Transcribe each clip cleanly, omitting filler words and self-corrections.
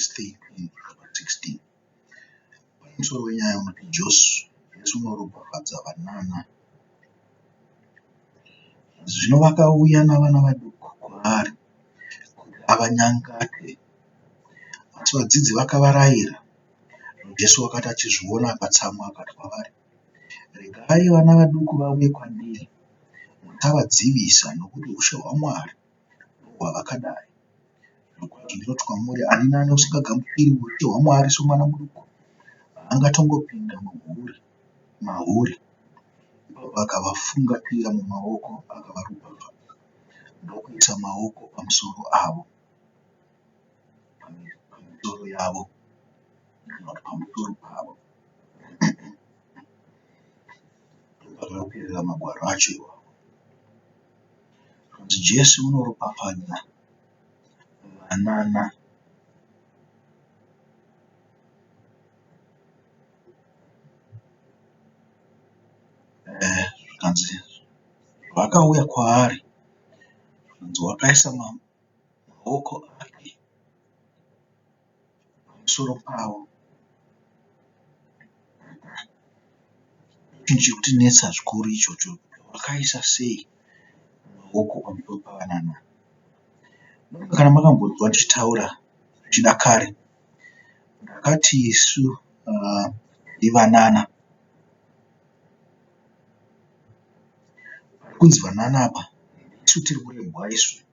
vhesi 13 kusvika pa 16. Pane musoro wenyaya unoti Jesu unoropafadza vanana. Zvino vakauya navana vaduku kwaari kuti avanyangate, asi vadzidzi vakavarayira. Jesu wakati achizviona akatsamwa akati kwavari, Regai vana vaduku vauye kwandiri, musavadzivisa nokuti ushe hwaMwari ndohwavakadai. Zvirokwazvo ndinoti kwamuri, ani naani usingagamuchiri ushe hwaMwari somwana muduku, haangatongopinda mahuri. Ipapo akavafungatira mumaoko akavaropafadza, ndokuisa maoko pamusoro avo, pamisoro yavo kana kuti pamusoro pavo. Ndopakaperera magwaro acho iwawo. Zvanzi Jesu unoropafadza vanana. Zvikanzi vakauya kwaari zvikanzi wakaisa maoko ake pamusoro pavo. Chinhu chiri kutinetsa zvikuru ichocho kuti wakaisa sei maoko pamusoro pavanana. Kana makambonzwa ndichitaura zvichida kare ndakati isu tiri vanana. Parikunzi vanana apa ndisu tiri kurebwa isu.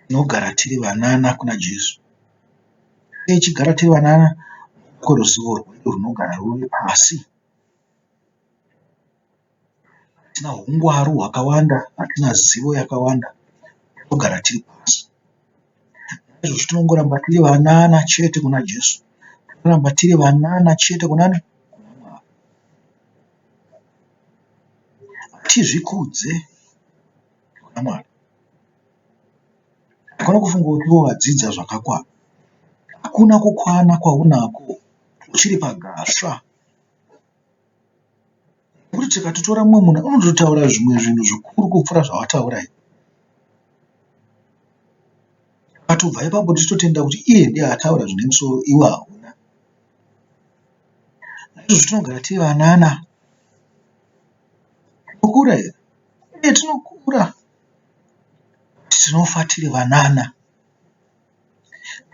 Tinogara tiri vanana kuna Jesu. Tichigara tiri vanana kweruzivo rwedu runogara ruri pasi. Hatina hungwaru hwakawanda, hatina zivo yakawanda, tinogara tiri pasi. Naizvozvo tinongoramba tiri vanana chete kuna Jesu. Tinoramba tiri vanana chete kunani? Kuna Mwari. Hatizvikudze kuna Mwari. Haikona kufunga kuti iwe wadzidza zvakakwana. Hakuna kukwana kwaunako uchiri pagasva. Nekuti tikatotora mumwe munhu unototaura zvimwe zvinhu zvikuru kupfuura zvawataura iwe. Tikatobva ipapo tichitotenda kuti iye ndiye ataura zvine musoro iwe hauna. Naizvozvo tinogara tiri vanana. Tinokura here? Ehe tinokura. Tinofa tiri vanana.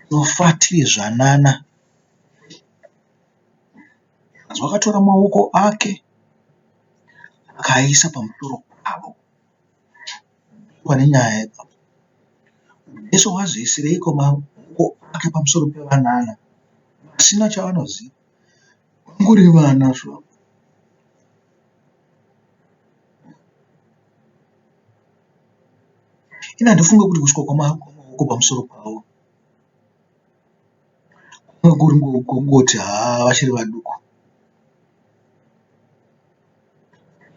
Tinofa tiri zvanana. Wakatora maoko ake akaaisa pamusoro pavo. Pane nyaya ipapo. Jesu wazoisireiko maoko ake pamusoro pevanana vasina chavanoziva? Vangori vana zvavo. Ini handifunge kuti kuiswa kwamaoko pamusoro pavo kunenge kuri kungoti haa vachiri vaduku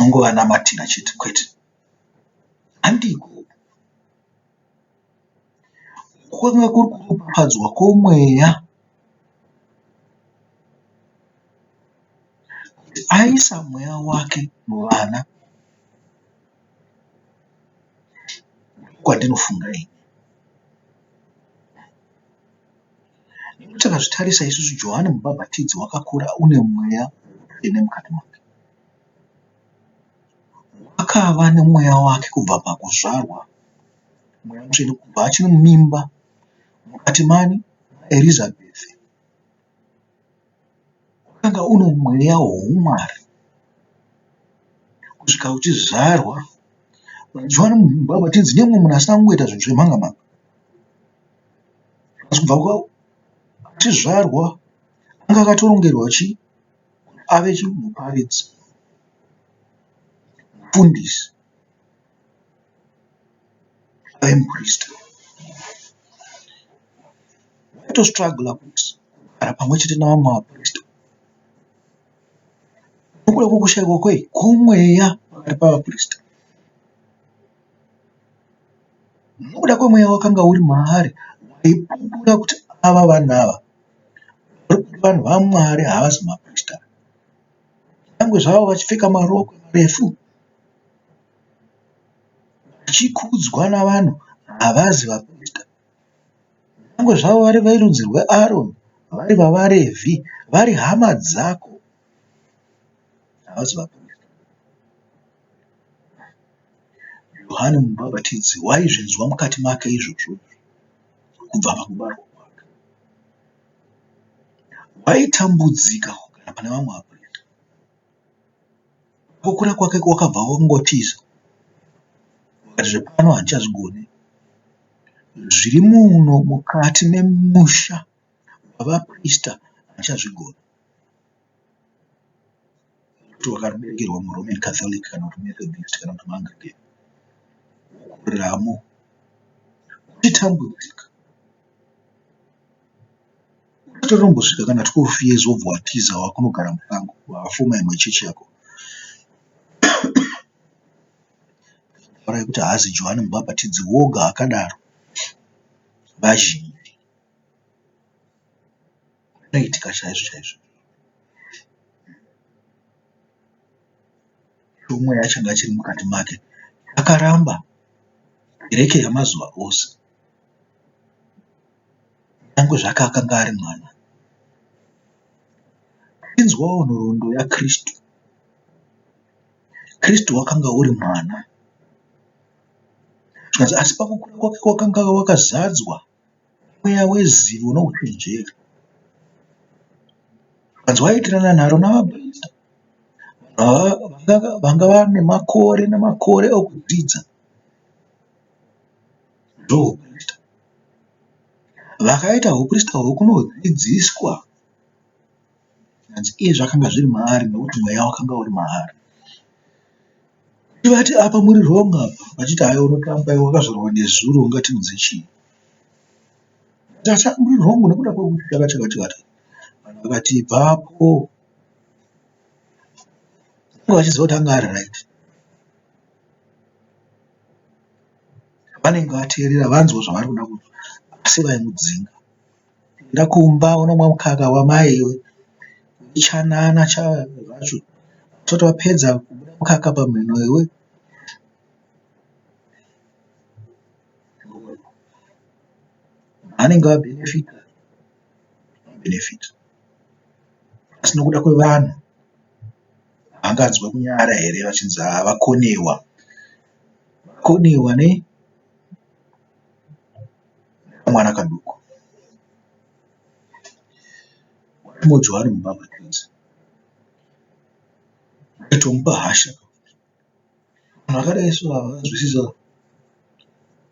tinongovanamatira chete kwete. Handiko. Kwakanga kuri kuropafadzwa kwomweya kuti aisa mweya wake muvana. Ndokwandinofunga ini. Nekuti takazvitarisa isusu Johani mubhabhatidzi wakakura une mweya mutsvene mukati make. Wakava nemweya wake kubva pakuzvarwa mweya mutsvene kubva achiri mumimba mukati mani maErizabheti. Wakanga une mweya woumwari kusvika uchizvarwa. Johani mubhabhatidzi nemumwe munhu asina kungoita zvinhu zvemhanga mhanga. Asi kubva achizvarwa anga akatorongerwa chii? Ave chii? Muparidzi, mufundisi, ave mupristi. Waitostruggler kugara pamwe chete nevamwe vapristi nokuda kwekushaikwa kwei? Kwomweya pakati pavapristi. Nokuda kwemweya wakanga uri maari waipupura kuti ava vanhu ava vanhu vaMwari havasi maprista. Nyangwe zvavo vachipfeka marokwe marefu vachikudzwa navanhu havazi vaprista. Nyangwe zvavo vari verudzi rweAroni, vari vavaRevhi, vari hama dzako, havasi vaprista. Johani Mubhabhatidzi waizvinzwa mukati make izvozvo kubva pakubarwa kwake. Waitambudzika kugara pane vamwe vaprista. Kukura kwake kwakabva kwangotiza vakati zvepano handichazvigoni. Zviri muno mukati memusha wavaprista handichazvigoni. Nekuti wakaberekerwa muRoman Catholic kana kuti Methodist kana kuti muAnglican wokuriramo uchitambudzika. Unotombosvika kana 12 years wobva watiza wakunogara musango wafoma imwe chechi yako. Taurai kuti haazi Johani Mubhabhatidzi woga akadaro. Vazhinji. Zvinoitika chaizvo chaizvo. Chomweya changa chiri mukati make chakaramba kereke yamazuva ose. Nyangwe zvake akanga ari mwana. Inzwawo nhoroondo yaKristu. Kristu wakanga uri mwana. Zvikanzi asi pakukura kwake kwakanga wakazadzwa mweya wezivo nouchenjeri. Zvikanzi waiitirana nharo navaprista vanga vane makore namakore okudzidza zvohuprista. Vakaita huprista hwokunodzidziswa zvikanzi iye zvakanga zviri maari nekuti mweya wakanga uri maari. Vati apa muri wrong apa vachiti hayi unotamba iwe wakazvarwa nezuro ungatiudze chii. Tata muri wrong nekuda kwekuti chakati chakati chakati. Vanhu vakati ibvapo. Vange vachiziva kuti anga ari right. Vanenge vateerera vanzwa zvavari kuda kunzwa asi vaimudzinga. Enda kumba unomwa mukaka wamai iwe. Chanana zvacho usati wapedza kubuda mukaka pamhino iwe. Vanenge vabhenefita vabhenefita asi nokuda kwevanhu havanganzwe kunyara here vachinzi haa vakonewa. Vakonewa nei? Kamwana kaduku. Johani Mubhabhatidzi aitomupa hasha. Vanhu vakadai so havanzwisisi ava.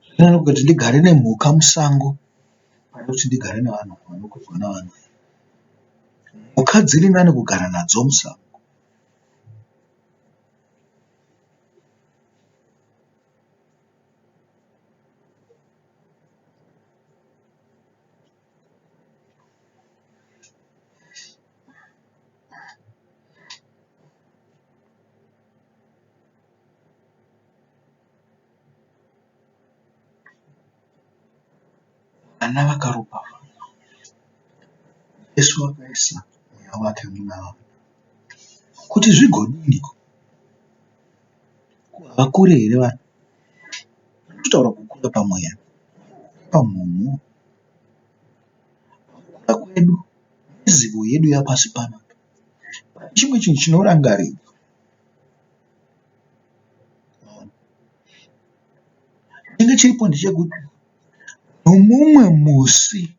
Zvirinani kuti ndigare nemhuka musango pane kuti ndigare nevanhu vanokudzwa navanhu. Mhuka dziri nani kugara nadzo musango. Vana vakaropafadzwa. Jesu akaisa mweya wake muna vana. Kuti zvigodini? Havakure here vanhu? Kutaura kukura pamweya, pamhomho. Kukura kwedu nezivo yedu yapasi pano pane chimwe chinhu chinorangarirwa. Chinenge chiripo ndechekuti nomumwe musi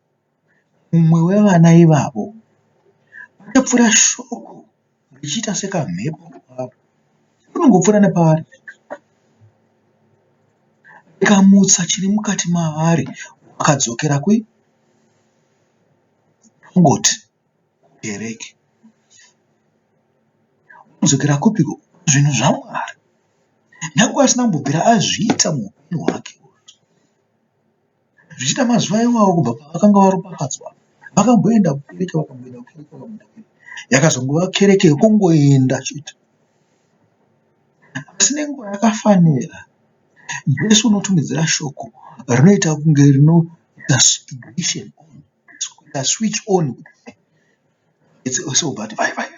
mumwe wevana ivavo pachapfuura shoko richiita sekamhepo rinongopfuura nepavari rikamutsa chiri mukati mavari vakadzokera kui kungoti kereke. Kudzokera kupiko? Zvinhu zvaMwari. Nyangwe asina kumbobvira azviita muupenyu hwake. Zvichiita mazuva iwawo kubva pavakanga varopafadzwa vakamboenda kukereke vakamboenda kukereke vakamboenda kukereke. Yakazongova kereke yekungoenda chete. Asi nenguva yakafanira Jesu unotumidzira shoko rinoita kunge rinoita ignition on, kuita switch on obva ati vai vai.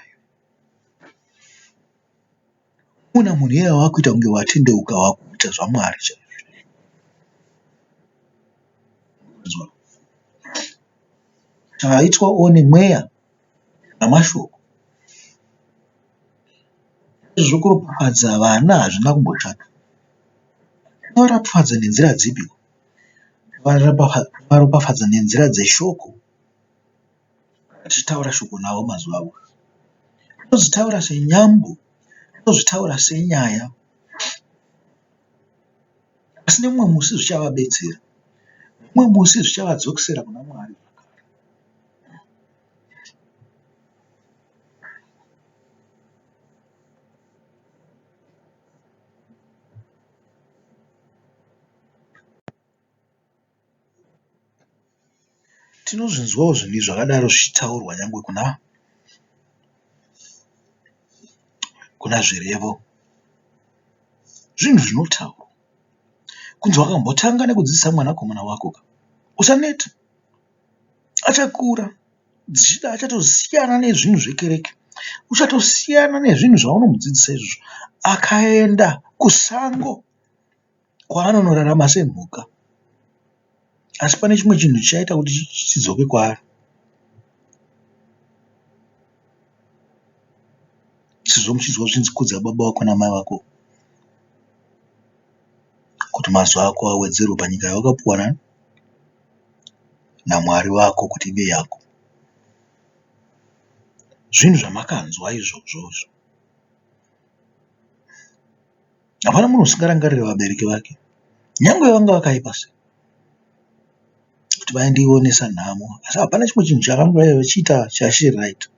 Unoona munhu iyeye wakuita kunge watendeuka wakuita zvaMwari chaizvo. Taitwawo nemweya namashoko. Izvo kuropafadza vana hazvina kumboshata. Tinovaropafadza nenzira dzipi? Tinovaropafadza nenzira dzeshoko. Tichitaura shoko navo mazuva ose. Tinozvitaura senyambo, tinozvitaura senyaya. Asi nemumwe musi zvichavabetsera. Mumwe musi zvichavadzokesera kuna Mwari zvakare. Tinozvinzwawo zvinhu zvakadaro zvichitaurwa nyangwe kuna kuna zvirevo. Zvinhu zvinotaurwa. Kunzi wakambotanga nekudzidzisa mwanakomana wako ka, usaneta. Achakura zvichida achatosiyana nezvinhu zvekereke. Uchatosiyana nezvinhu zvaunomudzidzisa izvozvo. Akaenda kusango kwaanonorarama semhuka. Asi pane chimwe chinhu chichaita kuti chidzoke kwaari. Sezvo muchinzwa zvichinzi kudza baba vako namai vako kuti mazuva ako awedzerwe panyika yawakapuwa nani naMwari wako kuti ive yako. Zvinhu zvamakanzwa izvozvo izvo. Hapana munhu usingarangarire vabereki vake nyangwe vanga vakaipa sei kuti vaindionesa nhamo asi hapana chimwe chinhu chavanga vachiita chasiri right.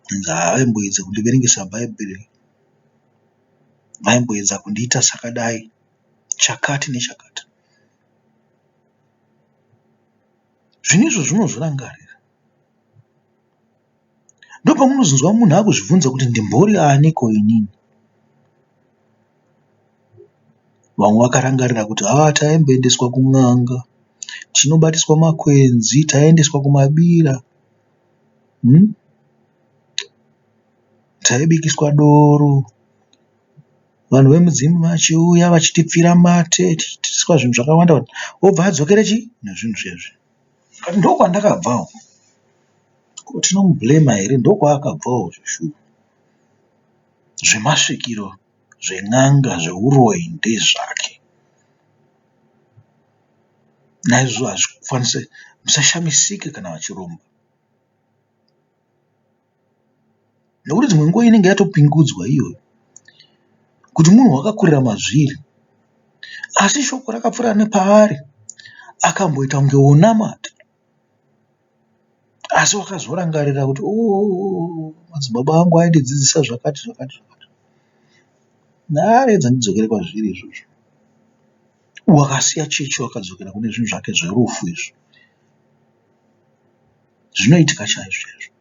Hanzi haa vaimboedza kundiverengesa bhaibheri, vaimboedza kundiita sakadai chakati nechakati. Zvinhu izvozvo unozvirangarira. Ndopamunozonzwa munhu akuzvibvunza kuti ndimbori aniko inini. Vamwe vakarangarira kuti haa taimboendeswa kun'anga tinobatiswa makwenzi, taiendeswa kumabira, taibikiswa doro, vanhu vemudzimu vachiuya vachitipfira mate tichiitiswa zvinhu zvakawanda wanda obva adzokera chii nezvinhu zviya zviya. Ndokwandakabva uku. Ko tinomublema here ndokwaakabvawo zveshuwa. Zvemasvikiro, zven'anga, zveuroyi ndezvake. Naizvozvo hazvikwanise musashamisike kana vachiromba. Nekuti dzimwe nguva inenge yatopingudzwa iyoyo kuti munhu wakakurira mazviri asi shoko rakapfuura nepaari akamboita kunge wonamata asi wakazorangarira kuti ooh madzibaba angu aindidzidzisa zvakati zvakati zvakati ndaredza ndidzokere kwazviri izvozvo. Wakasiya chechi wakadzokera kune zvinhu zvake zverufu izvo. Zvinoitika chaizvo chaizvo.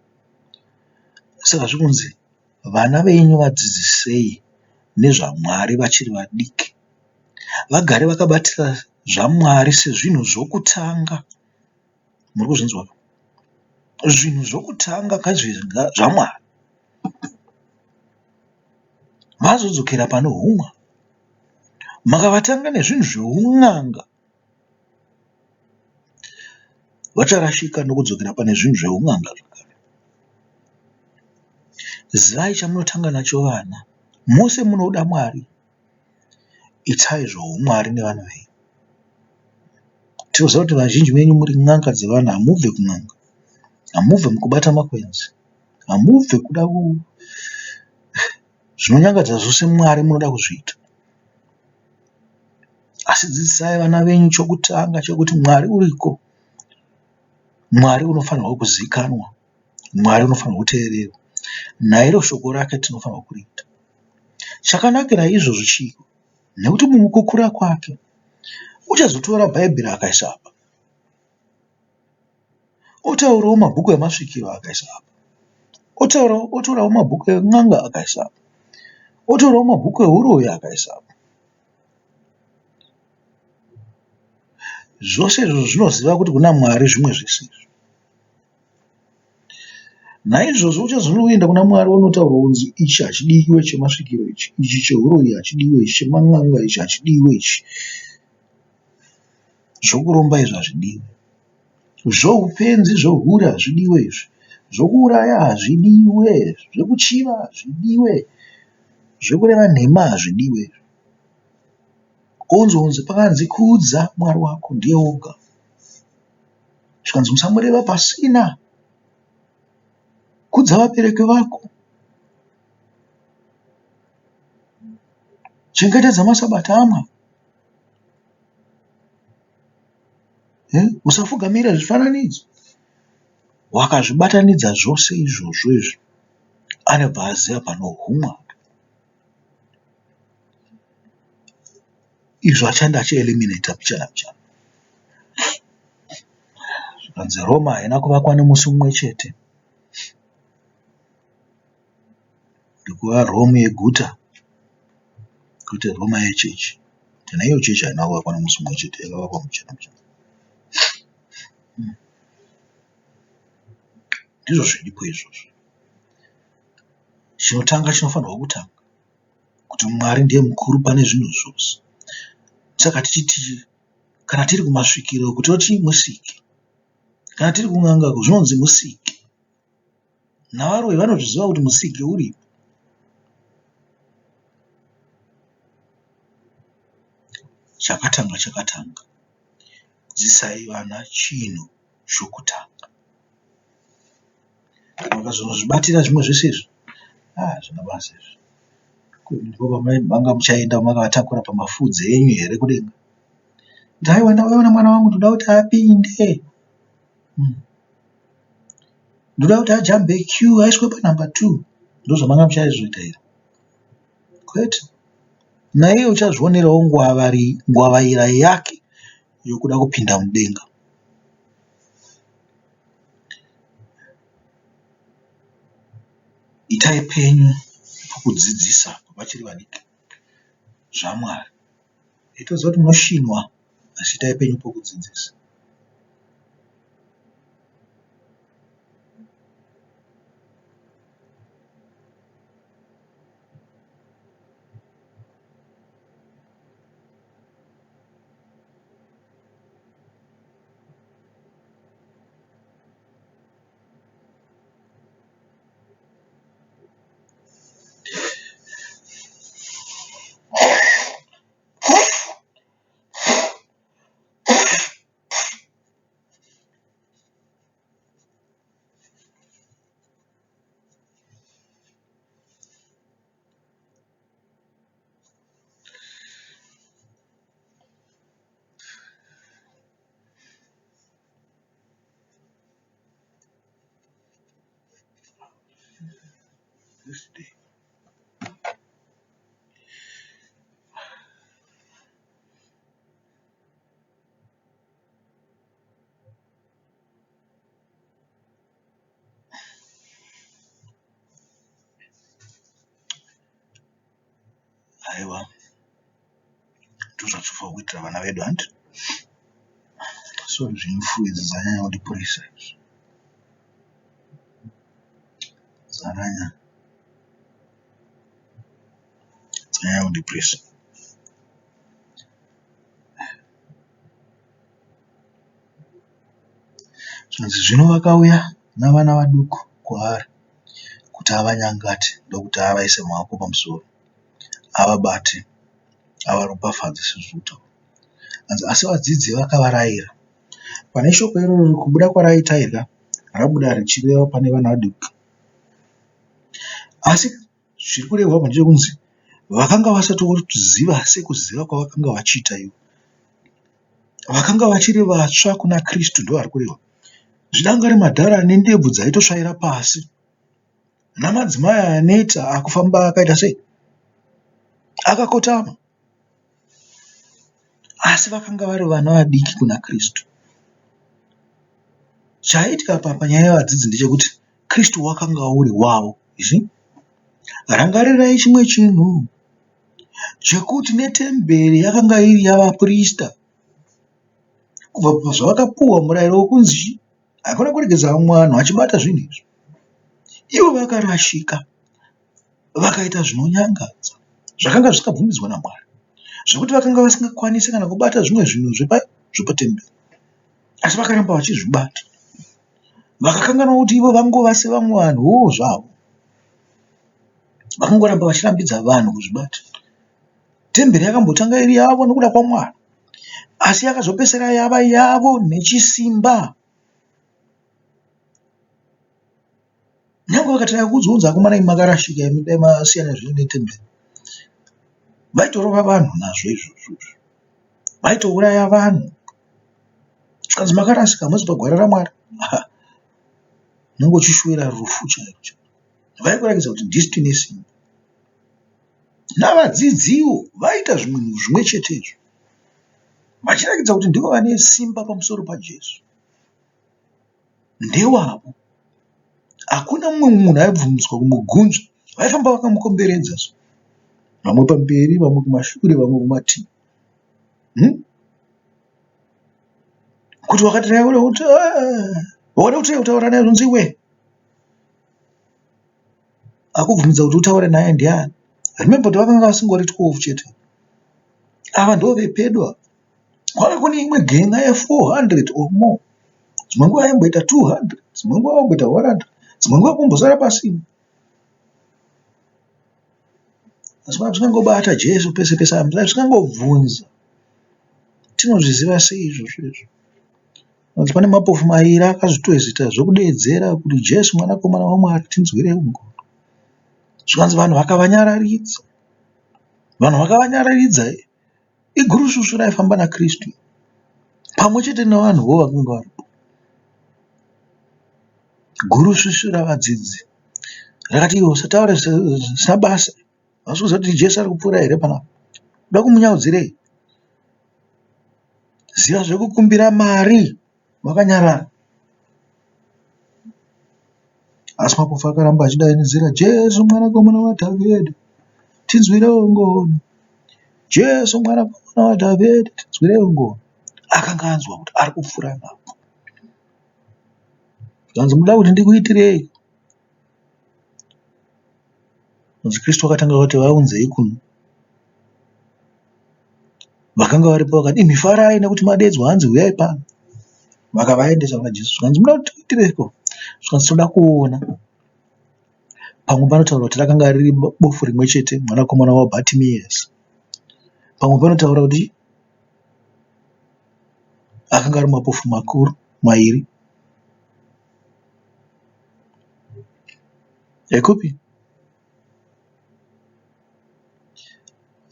Saka zvikunzi vana venyu vadzidzisei nezvaMwari vachiri vadiki. Vagare vakabatira zvaMwari sezvinhu zvokutanga. Muri kuzvinzwa? Zvinhu zvokutanga ngazvive zvaMwari. Vazodzokera pane humwa. Makavatanga nezvinhu zveun'anga. Vacharashika nokudzokera pane zvinhu zveun'anga zvakare. Zivai chamunotanga nacho vana. Mose munoda Mwari, itai zvoumwari nevana venyu. Tinoziva kuti vazhinji venyu muri n'anga dzevana, hamubve kun'anga, hamubve mukubata makwenzi, hamubve kuda zvinonyangadza zvose Mwari munoda kuzviita. Asi dzidzisai vana venyu chokutanga chekuti Mwari uriko. Mwari unofanirwa kuzikanwa. Mwari unofanirwa kuteererwa. Nairo shoko rake tinofanirwa kuriita. Chakanakira izvozvo chii? Nekuti mukukura kwake uchazotora bhaibheri akaisa apa. Otaurawo mabhuku emasvikiro akaisa apa. Otorawo mabhuku en'anga akaisa apa. Otorawo mabhuku ehuroyi akaisa apa. Zvose izvozvo zvinoziva kuti kuna Mwari zvimwe zvese izvi. Naizvozvo uchazonoenda kuna Mwari wonotaura kunzi ichi hachidiwe chemasvikiro ichi, ichi chehuroyi hachidiwe ichi, cheman'anga ichi hachidiwe ichi. Zvokuromba izvi hazvidiwi. Zvoupenzi zvohura hazvidiwe izvi. Zvokuuraya hazvidiwe. Zvekuchiva hazvidiwe. Zvekureva nhema hazvidiwe. Konzonzi pakanzi kudza Mwari wako ndiye oga. Zvikanzi musamureva pasina. Kudza vabereki vako. Chengetedza masabata aMwari. Usafugamira zvifananidzo. Wakazvibatanidza zvose izvozvo izvi anobva aziva panohumwa. Izvo achanda achieliminata mbichana mbichana. Zvikanzi Roma haina kuvakwa nemusi mumwe chete. Ndikuva Rome yeguta kwete Roma yechechi. Kana iyo chechi haina kuvakwa nemusi mumwe chete yakavakwa mbichana mbichana. Ndizvo zviripo izvozvo. Chinotanga chinofanirwa kutanga kuti Mwari ndiye mukuru pane zvinhu zvose. Saka tichiti kana tiri kumasvikiro toti musiki, kana tiri kun'anga zvinonzi musiki. Navaroyi vanozviziva kuti musiki uripo. Chakatanga chakatanga. Dzidzisai vana chinhu chokutanga. Kana ukazozvibatira zvimwe zvese izvi haa hazvina basa izvi. Ndipo pamanga muchaenda makavatakura pamafudzi enyu here kudenga. Kuti haiwa ndauya nemwana wangu ndoda kuti apinde. Ndoda kuti ajambe queue aiswe panumber 2. Ndozvamanga muchaizoita here? Kwete. Naiye uchazvionerawo ngwavaira yake yokuda kupinda mudenga. Itai penyu pokudzidzisa vachiri vadiki zvaMwari. Toziva kuti munoshinwa asi itai penyu pokudzidzisa. This day. Aiwa ndozvatinofanira kuitira vana vedu hanti. Sorry zvenyu flu idzi dzanyanya kundipurisa izvi. Dzanyanya dzanyanya kundipurisa. Zvanzi zvino vakauya navana vaduku kwaari kuti avanyangate ndokuti avaise maoko pamusoro avabate avaropafadze sezviri kutaurwa. Hanzi asi vadzidzi vakavaraira. Pane shoko iroro kubuda kwaraita iri ka rabuda richireva pane vana vaduku. Asi zviri kurehwa apa ndechekunzi vakanga vasati voziva sekuziva kwavakanga vachiita ivo. Vakanga vachiri vatsva kuna Kristu ndovari kurehwa. Zvidanga remadhara ane ndebvu dzaitotsvaira pasi namadzimai aneta akufamba akaita sei? Akakotama. Asi vakanga vari vana vadiki kuna Kristu. Chaiitika apa panyaya yevadzidzi ndechekuti Kristu wakanga uri wavo. You see? Rangarirai chimwe chinhu chekuti netemberi yakanga iri yavaprista. Kubva pazvavakapuwa murayiro wekunzi hakuna kuregedza vamwe vanhu vachibata zvinhu izvi. Ivo vakarashika vakaita zvinonyangadza zvakanga zvisingabvumidzwe naMwari zvekuti vakanga vasingakwanisi kana kubata zvimwe zvinhu zvepatemberi. Asi vakaramba vachizvibata. Vakakanganwa kuti ivo vangova sevamwe vanhuwo zvavo. Vakangoramba vachirambidza vanhu kuzvibata. Temberi yakambotanga iri yavo nokuda kwaMwari, asi yakazopesera yava yavo nechisimba. Nyangwe vakatanga kuudzwa akomana imi makarashika imi dai masiyana zvenyu netemberi. Vaitorova vanhu nazvo izvozvo. Vaitouraya vanhu. Zvikanzi makarasika hamuzi pagwara raMwari. Unenge uchishuwira rufu chairo chairo. Vaikuratidza kuti ndisu tine simba. Navadzidziwo vaiita zvimwe zvimwe chetezvo. Vachiratidza kuti ndivo vane simba pamusoro paJesu. Ndewavo. Hakuna mumwe munhu aibvumidzwa kumugunzva. Vaifamba vakamukomberedza so. Vamwe pamberi, vamwe kumashure, vamwe kumativi. Hmm? Kuti wakati kuti wakada kuti kutaura naye zvonzi iwe akubvumidza kuti utaure naye ndiani? Remember kuti vakanga vasingori 12 chete. Ava ndo vepedo ava. Kwanga kune imwe gen'a ye400 or more. Dzimwe nguva yaimboita 200, dzimwe nguva vaimboita 100, dzimwe nguva kumbosara pasina. Asi zvikangobata Jesu pese pese zvikangobvunza. Tinozviziva sei izvozvo izvo? Hanzi pane mapofu mairi akazvitoita zvekudeedzera kuti Jesu mwanakomana waMwari tinzwireiwo ngoni. Zvikanzi vanhu vakavanyararidza. Vanhu vakavanyararidza igurusvusvu raifamba naKristu pamwe chete nevanhuwo vakanga varipo. Gurusvusvu ravadzidzi rakati iwe usataure zvisina basa. Hausi kuziva kuti Jesu ari kupfuura here panapa? Uda kumunyaudzirei? Ziva zvekukumbira mari wakanyarara. Asi mapofu akaramba achidanidzira, Jesu mwanakomana waDhavhidhi, tinzwirewo ngoni. Jesu mwanakomana waDhavhidhi, tinzwirewo ngoni. Akanga anzwa kuti ari kupfuura napo. Zvanzi munoda kuti ndikuitirei? Zvanzi Kristu akatanga kuti vaunzei kuno. Vakanga varipo vakati imi farai nekuti madedzwa hanzi huyai pano. Vakavaendesa kuna Jesu zvikanzi munoda kuti tikuitireiko? Zvikanzi tinoda kuona. Pamwe panotaura kuti rakanga riri bofu rimwe chete mwanakomana waBhatimiyasi. Pamwe panotaura kuti akanga ari mapofu makuru mairi. Ekupi?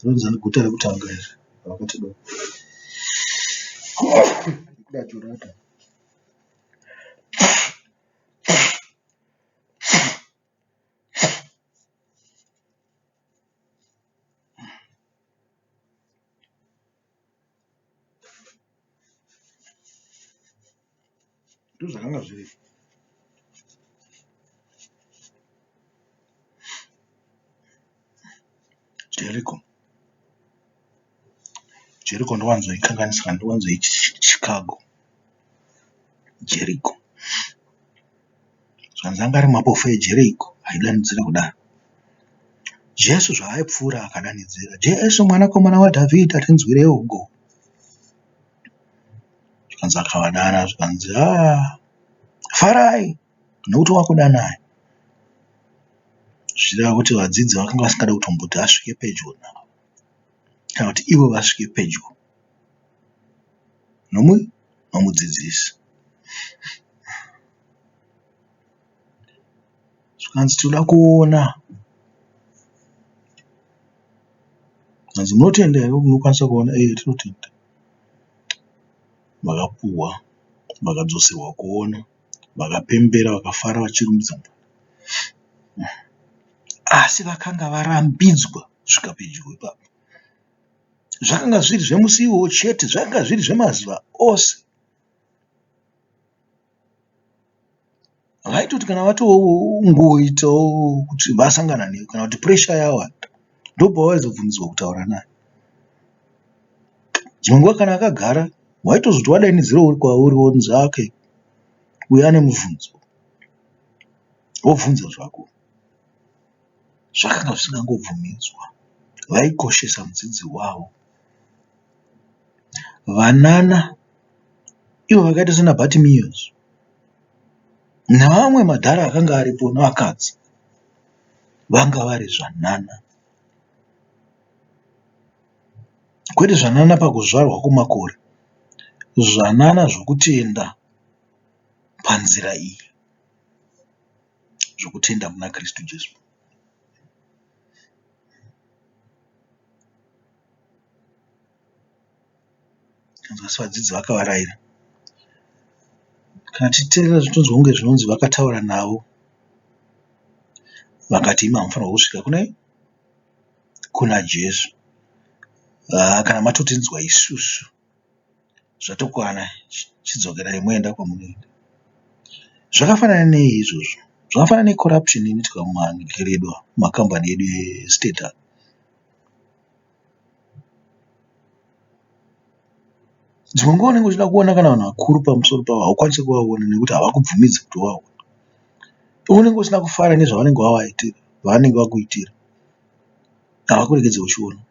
Rinonzi guta rekutanga iri rakati Jurata. Ndozvakanga zviri. Jeriko. Jeriko ndowanzoikanganisa ndowanzoiti Chicago. Jeriko. Zvanzi anga ari mapofu eJeriko aidanidzira kudaro. Jesu zvaaipfuura akadanidzira, Jesu mwanakomana waDhavhidha tinzwireiwo ngoni. Zvikanzi akavadana zvikanzi haa farai nekuti wakudanai. Zvichireva kuti vadzidzi vakanga vasingade kutomboti asvike pedyo navo kana kuti ivo vasvike pedyo nomudzidzisi. Zvikanzi tinoda kuona. Zvikanzi munotenda here kuti munokwanisa kuona? Ehe tinotenda. Vakapuhwa vakadzoserwa kuona vakapembera vakafara vachirumbidza Mwari. Asi vakanga varambidzwa kusvika pedyo ipapo. Zvakanga zviri zvemusi iwowo chete, zvakanga zviri zvemazuva ose. Vaitoti kana vatongoitawo kuti vasangana newe kana kuti puresha yawanda ndopavaizobvumidzwa kutaura naye. Dzimwe nguva kana akagara waitozoti wadanidzira uri kwauri wonzi okay uyu ane mubvunzo wobvunza zvako. Zvakanga zvisingangobvumidzwa vaikoshesa mudzidzi wavo. Vanana. Ivo vakaita sana Bartimaeus nevamwe madhara akanga aripo nevakadzi vanga vari zvanana. Kwete zvanana pakuzvarwa kwemakore, zvanana zvokutenda panzira iyi, zvokutenda muna Kristu Jesu. Asi vadzidzi vakavaraira. Kana tichiteerera zvitonzwa kunge zvinonzi vakataura navo vakati imi hamufanirwa kusvika kune kuna Jesu. Haa kana matotinzwa isusu zvatokwana chidzokerai moenda kwamunoenda. Zvakafanana nei izvozvo? Zvakafanana necorruption inoitika mumakereke edu mumakambani edu estate aya. Dzimwe nguva unenge uchida kuona kana vanhu vakuru pamusoro pavo haukwanisi kuvaona nekuti havakubvumidzi kuti uvaone. Unenge usina kufara nezvavanenge vavaitira zvavanenge vakuitira havakuregedzi uchiona.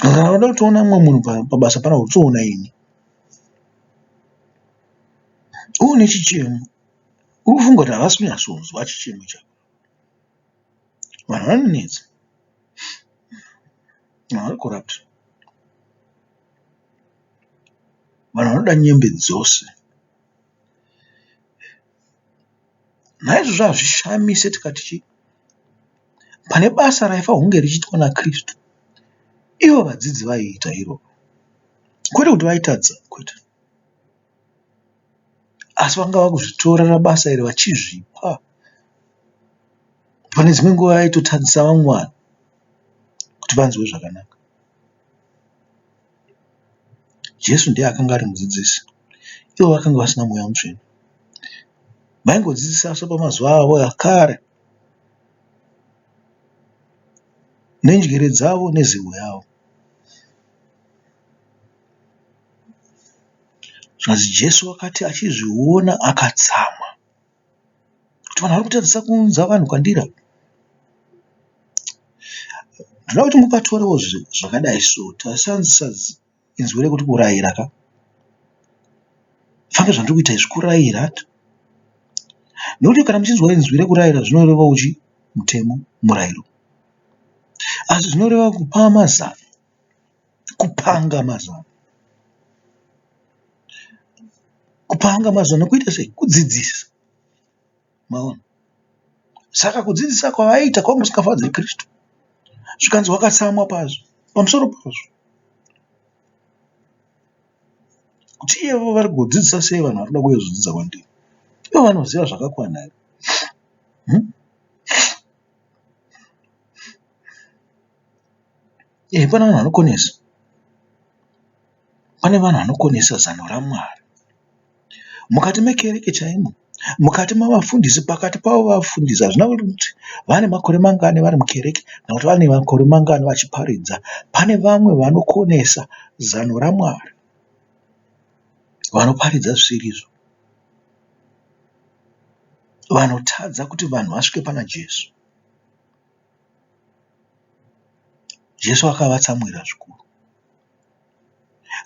Kana uchida kutoona mumwe munhu pabasa panapa utoona ini. Uine chichemo uri kufunga kuti havasi kunyatsonzwa chichemo chako. Vanhu vanonetsa. Vanhu vari corrupt. Vanhu vanoda nyembe dzose. Naizvozvo hazvishamise tikati chii? Pane basa raifanirwa kunge richiitwa naKristu, ivo vadzidzi vaiita iroro. Kwete kuti vaitadza, kwete. Asi vanga vakuzvitorera basa iri vachizvipa. Pane dzimwe nguva vaitotadzisa vamwe vanhu kuti vanzwe zvakanaka. Jesu ndiye akanga ari mudzidzisi. Ivo vakanga vasina mweya mutsvene. Vaingodzidzisa sepamazuva avo akare nenjere dzavo nezivo yavo. Zvikanzi Jesu wakati achizviona akatsamwa kuti vanhu vari kutadzisa kuunza vanhu kwandiri ava. Ndinoda kuti mupatorewo zvakadai so tashandisa inzwi rekuti kurayira ka. Fanike zvandiri kuita izvi kurayira nekuti kana muchinzwa inzwi rekurayira zvinoreva uchi mutemo murayiro asi zvinoreva kupa mazano kupanga mazano kupanga mazano kuita sei kudzidzisa maona saka kudzidzisa kwavaiita kwanga kusingafadzi kristu zvikanzi wakatsamwa pazvo pamusoro pazvo kuti ivo vari kudzidzisa sei vanhu vari kuda kuuya kuzodzidza kwandiri ivo vanoziva zvakakwana here hmm? Eh, pane vanhu vanokonesa pane vanhu vanokonesa zano ramwari mukati mekereke chaimo mukati mavafundisi pakati pavo vafundisi hazvina kuti vane makore mangani vari mukereke kana kuti vane makore mangani vachiparidza pane vamwe vanokonesa zano ramwari vanoparidza zvisiri izvo vanotadza kuti vanhu vasvike pana jesu Jesu akavatsamwira zvikuru.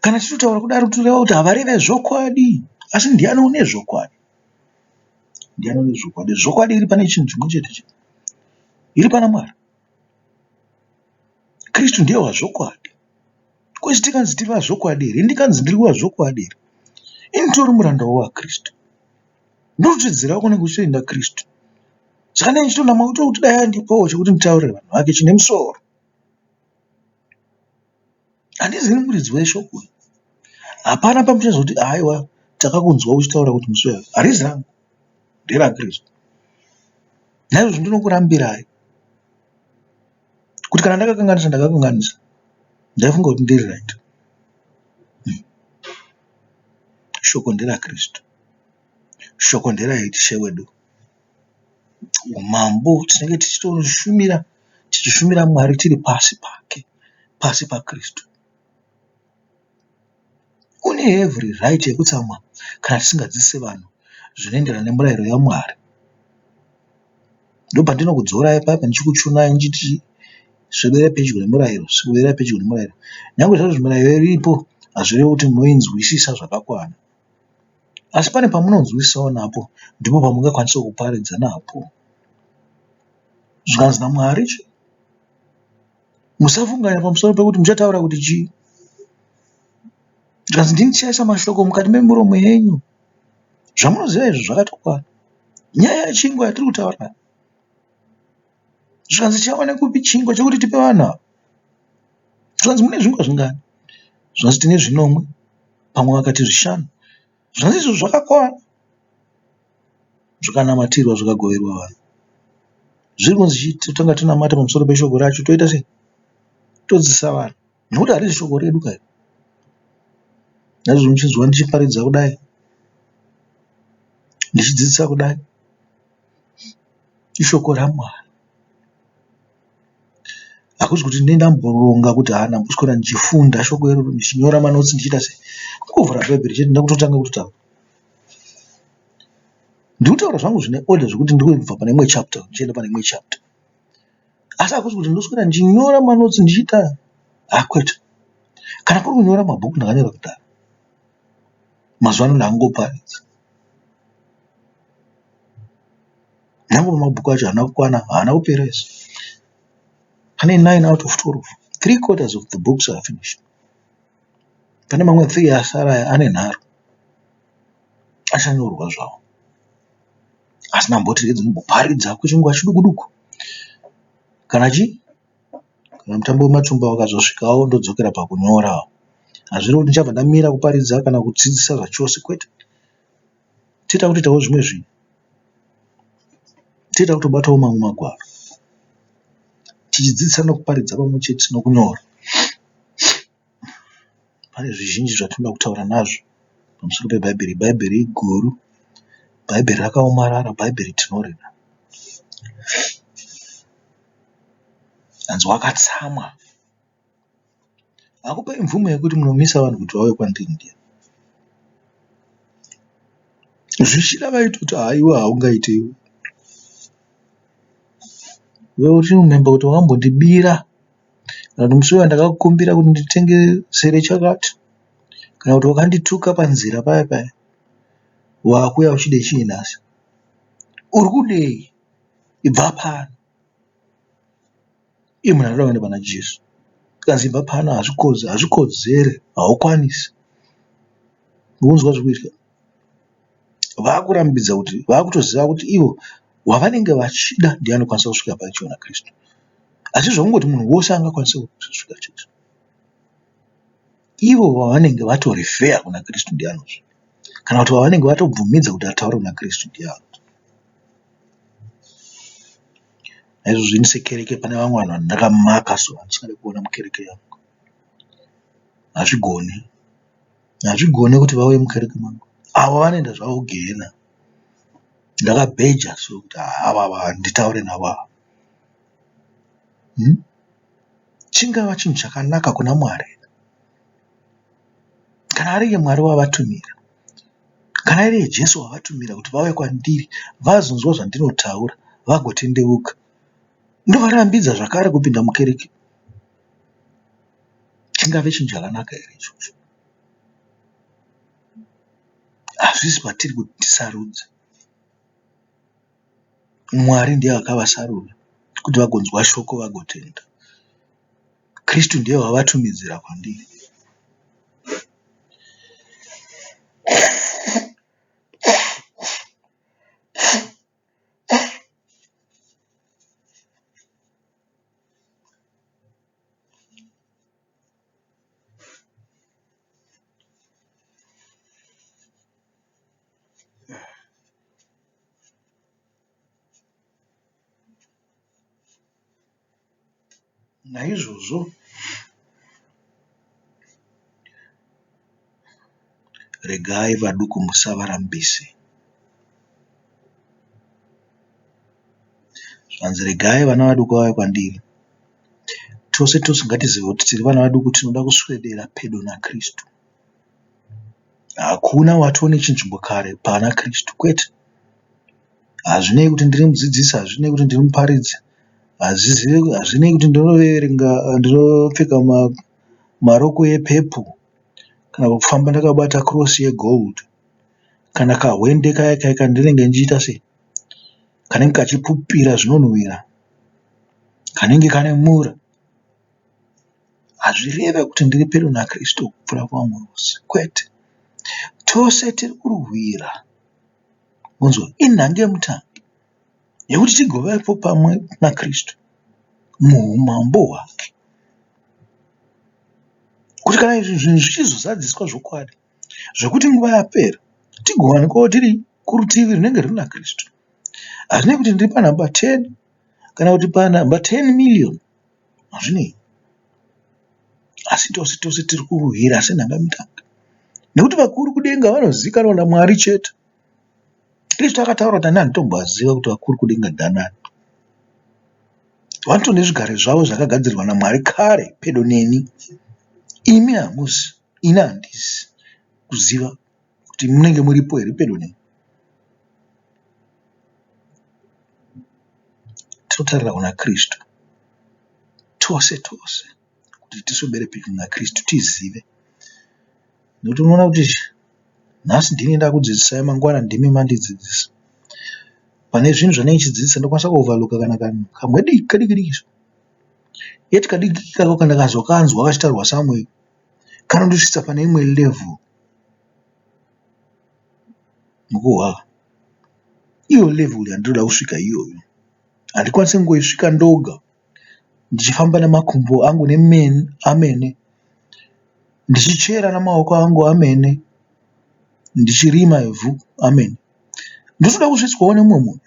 Kana tichitotaura kudaro tinoreva kuti havareve zvokwadi. Asi ndiani une zvokwadi? Ndiani une zvokwadi? Zvokwadi iri pane chinhu chimwe chete chete. Iri pana Mwari. Kristu ndiye wazvokwadi. Ko isu tikanzi tiri vazvokwadi here? Ndikanzi ndiri wazvokwadi here? Ini nditori muranda waKristu. Ndototsidzirawo kunenge kuchitoenda Kristu. Saka ndenge ndichitonamwa kuti dai andipawo chekuti nditaurire vanhu vake chine musoro. Handizivi muridzi weshoko. Hapana pamuchazoti haiwa takakunzwa uchitaura kuti musi uyu. Harizi rangu. NderaKristu. Naizvozvo ndinokurambirai kuti kana ndakakanganisa ndakakanganisa. Ndaifunga kuti ndiri right. Shoko nderaKristu. Shoko nderaIshe wedu. Umambo tinenge tichitoshumira tichishumira Mwari tiri pasi pake, pasi paKristu. Une every right yekutsamwa kana tisingadzidzise vanhu zvinoenderana nemurayiro yaMwari. Ndopandinokudzorai paya ndichikuchunai ndichiti swederai pedyo nemurayiro, swederai pedyo nemurayiro. Nyangwe zvazvo mirayiro iripo hazvirevi kuti munoinzwisisa zvakakwana. Asi pane pamunonzwisisawo napo ndipo pamungakwanisa kuparidza napo. Zvikanzi naMwari chi musafunganya pamusoro pekuti muchataura kuti chii. Zvikanzi ndini ndichaisa mashoko mukati memiromo yenyu. Zvamunoziva izvi zvakatokwana. Nyaya yechingwa yatiri kutaura. Zvikanzi tichawana kupi chingwa chekuti tipe vanhu ava? Zvikanzi mune zvingwa zvingani? Zvikanzi tine zvinomwe, pamwe vakati zvishanu. Zvikanzi izvo zvakakwana. Zvikanamatirwa zvikagoverwa vanhu. Zviri kunzi chii? Totanga tanamata pamusoro peshoko racho toita sei? Todzidzisa vanhu. Nekuti harisi shoko redu ka iri. Naizvozvo muchinzwa ndichiparidza kudai, ndichidzidzisa kudai, ishoko raMwari. Hakusi kuti ndinenge ndamboronga kuti haa ndamboswera ndichifunda shoko iroro ndichinyora manotsi ndichiita sei. Kungovhura bhaibheri chete ndakutotanga kutotaura. Ndiri kutaura zvangu zvine order zvekuti ndiri kubva pane imwe chapter ndichienda pane imwe chapter. Asi hakusi kuti ndoswera ndichinyora manotsi ndichiita haa kwete. Kana kuri kunyora mabhuku ndakanyora kudhara. Mazuva ano ndakungoparidza. Nyangwe mabhuku acho haana kukwana, haana kupera ese. Pane 9 out of 12. 3/4 of the books are finished. Pane mamwe 3 asara aya ane nharo. Achanyorwa zvawo. Asi ndamboti regai ndimboparidza kwechinguva chiduku duku. Kana chii? Kana mutambo wematumba ukazosvikawo ndodzokera pakunyorawo. Hazvirevi kuti ndichabva ndamira kuparidza kana kudzidzisa zvachose kwete. Toita kutoitawo zvimwe zvinhu. Toita kutobatawo mamwe magwaro. Tichidzidzisa nekuparidza pamwe chete nekunyora. Pane zvizhinji zvatinoda kutaura nazvo pamusoro peBhaibheri. Bhaibheri iguru. Bhaibheri rakaomarara. Bhaibheri tinorida. Hanzi wakatsamwa. Hakupai mvumo yekuti munomisa vanhu kuti vauye kwandiri ndiani. Zvichida vaitoti haiwa haungaite iwe. Iwe uchiremember kuti wakambondibira kana kuti musi uya ndakakukumbira kuti nditengesere chakati kana kuti wakandituka panzira paya paya wakuuya uchida chii nhasi. Uri kudei? Ibva pano. Iye munhu anoda kuenda pana Jesu. Zvikanzi ibva pano hazvikodzere haukwanisi. Urikunzwa zvirikuitika? Vakurambidza kuti vakutoziva kuti ivo wavanenge vachida ndiye anokwanisa kusvika pachiona Kristu. Asi zvekungoti munhu wose angakwanise kusvika chete. Ivo vavanenge vatorifeya kuna Kristu ndiye anosvika. Kana kuti vavanenge vatobvumidza kuti ataure kuna Kristu ndiye anosvika. Naizvozvo ini sekereke pane vamwe vanhu vandakamaka so vandisingade kuona mukereke yangu. Hazvigoni. Hazvigoni kuti vauye mukereke mangu. Avo vanoenda zvavo kugehena. Ndakabheja so kuti ava ava handitaure navo ava. Chingava chinhu chakanaka kuna Mwari kana ari iye Mwari wavatumira. Kana ari iye Jesu wavatumira kuti vauye kwandiri vazonzwa zvandinotaura vagotendeuka. Ndovarambidza zvakare kupinda mukereke. Chingave chinhu chakanaka here ichocho? Hazvisi patiri kuti tisarudze. Mwari ndiye akavasarudza kuti vagonzwa shoko vagotenda. Kristu ndiye wavatumidzira kwandiri. Naizvozvo regai vaduku musavarambise. Zvanzi regai vana vaduku vauye kwandiri. Tose tose ngatizive kuti tiri vana vaduku tinoda kuswedera pedo naKristu. Hakuna watoo nechinzvimbo kare pana Kristu kwete. Hazvinei kuti ndiri mudzidzisi, hazvinei kuti ndiri muparidzi, hazvinei kuti ndinoverenga ndinopfeka marokwe epepuru kana kufamba ndakabata korosi yegoridhe. Kana kahwende kaya kaya kandinenge ndichiita sei, kanenge kachipupira zvinonhuhwira, kanenge kane mura, hazvireve kuti ndiri pedo naKristu kupfuura vamwe vose. Kwete. Tose tiri kurwira, monzwa, inhangemutange yekuti tigovepo pamwe naKristu muumambo hwake. Kuti kana izvi zvinhu zvichizozadziswa zvokwadi, zvekuti nguva yapera tigowanikwawo tiri kurutivi runenge runa Kristu. Hazvinei kuti ndiri panhamba 10 kana kuti panhamba 10 million, hazvinei. Asi tose tose tiri kurwira senhangamutanga nekuti vakuru kudenga vanozivikanwa naMwari chete. Kristu akataura kuti ani handitombovaziva kuti vakuru kudenga ndanani. Vanotone zvigaro zvavo zvakagadzirwa naMwari kare pedo neni. Imi hamusi, ini handisi kuziva kuti munenge muripo here pedo neni. Tinotarira kuna Kristu tose tose kuti tiswedere pedyo naKristu tizive. Nekuti unoona kuti nhasi ndini ndakudzidzisai mangwana ndimi mandidzidzisa. Pane zvinhu zvandinenge ndichidzidzisa ndokwanisa kuoverlooka kana kanhu kamwe diki kadiki diki so. Yet kadiki ikako kana ndikazokanzwa kachitaurwa somewhere kanondisvitsa pane imwe level mukuhwa. Iyo level yandinoda kusvika iyoyo handikwanisi kungoisvika ndoga ndichifamba nemakumbo angu amene, ndichichera namaoko angu amene, ndichirima ivhu amene. Ndinotoda kusvitswawo nemumwe munhu.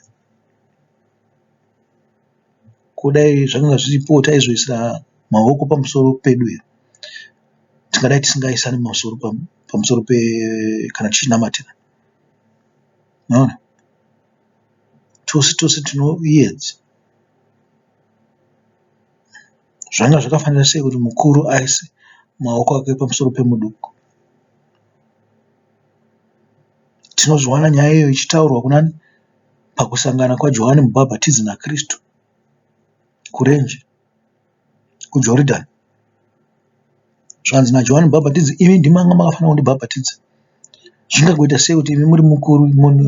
Ko dai zvakanga zviripo taizoisa maoko pamusoro pedu here? Tingadai tisingaisani masoro pamusoro kana tichinamatira. Maona? Tose tose tinoedza. Zvanga zvakafanira sei kuti mukuru aise maoko ake pamusoro pemuduku. Tinozviwana nyaya iyoyo ichitaurwa kunani? Pakusangana kwaJohani Mubhabhatidzi naKristu kurenje, kuJoridhani. Zvikanzi naJohani Mubhabhatidzi, imi ndimi manga makafanira kundibhabhatidza. Zvingagoita sei kuti imi muri mukuru